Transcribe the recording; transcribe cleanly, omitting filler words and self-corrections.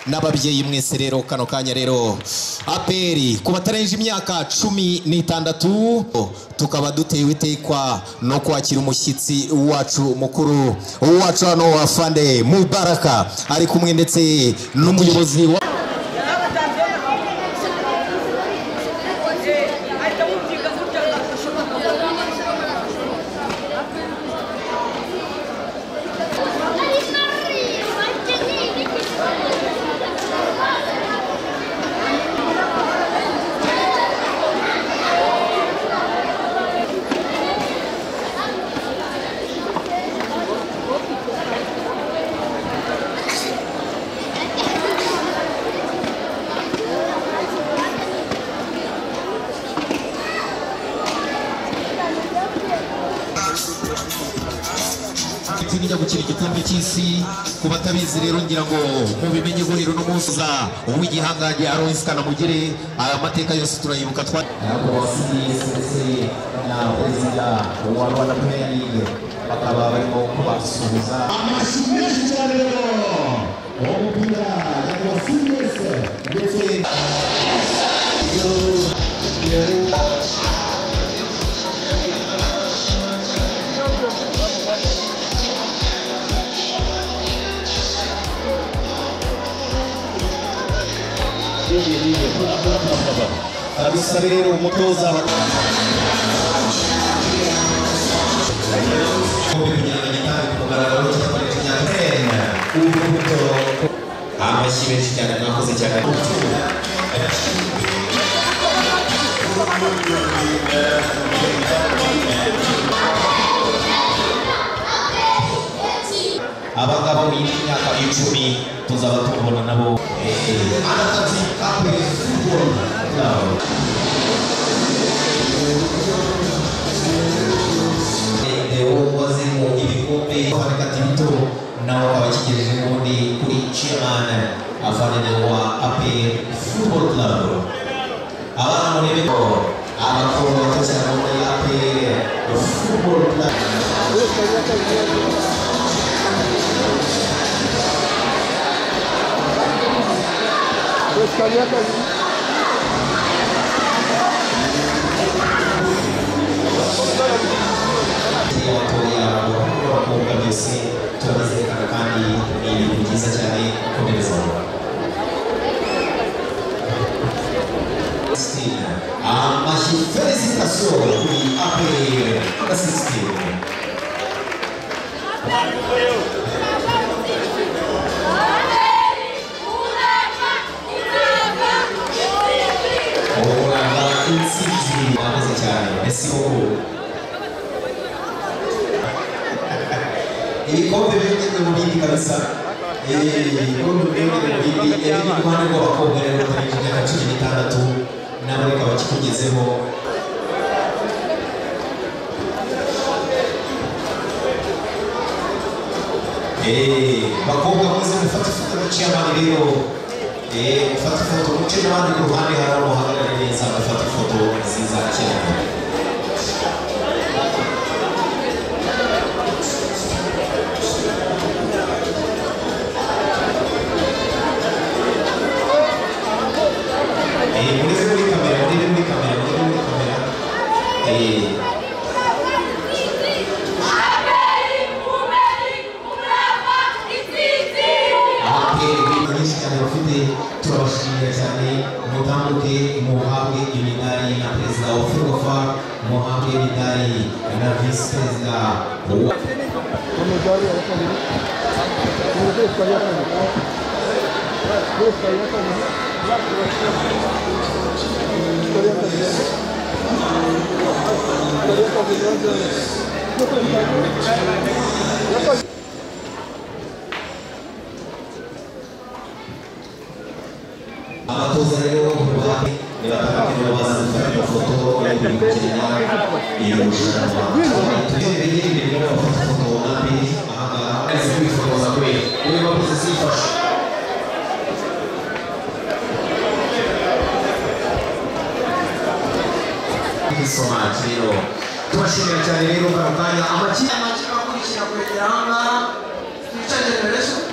N'ababyeyi mwese rero kano kanya rero APR ku batarengeje imyaka 16 tukaba dutewe itekwa no kwakira umushyitsi wacu mukuru wacu hano wa Afande Mubaraka ari kumwe ndetse n'umuyobozi wa ijya gukina igikombe cy'isi. Ku batabizi rero ngira ngo mubimenye guhera uno munsi uw'igihangange Aloys Kanamugire, aya mateka yose turayibuka. Twa ndetse na perezida wa Rwanda Premier League bakaba barimo kubasuhuza. Amashyi menshi cyane rero umupira wa CBS ndetse dusabe rero umutoza amashyi menshi cyane mwakoze cyane. Abangaba y'imyaka 10 tuzaba tubona nabo ibikombe bito nawe abakigejeje n'ubundi kuri chairman afande wa APR Football Club. Abana murebe abakobwa bato cyane muri APR Football Club. Abakobwa byose turabazirikana kandi ni ibintu byiza cyane gukomereza. Amashyi felicitation kuri APR 16. Intsinzi mwakoze cyane, merci beaucoup. Ibikombe byongejwe mu bindi kabisa, ibikombe byongejwe mu bindi. Iruhande rw'abakobwa rero batarengeje imyaka 16 nabo reka bakikugezeho. Bakobwa muze mufate ifoto na chairman rero, mufate ifoto muce n'abandi ku ruhande hari muhagarare neza mufate ifoto nziza cyane. Murebe muri kamera, murebe muri kamera, murebe muri kamera. Turabashimira cyane, mutambuke muhabwe imidari na perezida wa FERWAFA, muhabwe imidari na visi perezida wa abatoza rero ni batandatu baza gufata amafoto yo gukina iri rushanwa. Imbere bafata ifoto nabi ahangaha ari kwifotoza kwe uyu bakoze zifasha. Thank you so much rero tubashimira cyane rero kano kanya amakipe akurikira kwegera ahangaha Future Generation.